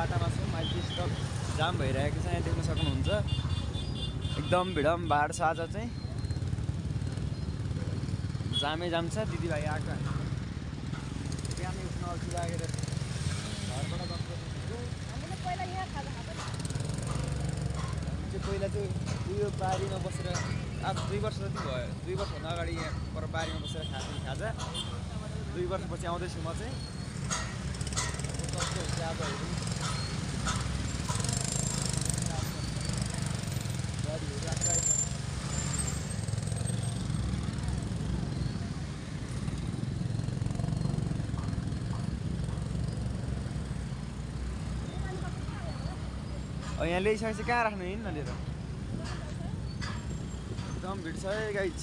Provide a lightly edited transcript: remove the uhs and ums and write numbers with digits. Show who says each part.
Speaker 1: बाटामा छौँ। अहिले स्टक जाम भइरहेको छ, यहाँ देख्न सक्नुहुन्छ। एकदम भिडम भाड छ आज चाहिँ, जामै जाम छ। दिदीभाइ आएको हामी बिहानै उठ्न अल्छी लागेर घरबाट गएको।
Speaker 2: हामीले पहिला यहाँ खाजा खाएको
Speaker 1: चाहिँ पहिला चाहिँ उयो बारीमा बसेर अब 2 वर्ष जति भयो, 2 वर्षभन्दा अगाडि यहाँ पर बारीमा बसेर खाएको खाजा। 2 वर्षपछि आउँदैछु म चाहिँ। कस्तो हुन्छ आज हेरौँ। गाडीहरू आएको यहाँ ल्याइसकेपछि कहाँ राख्नु हिँड्न लिएर? एकदम भिड छ है गाइज।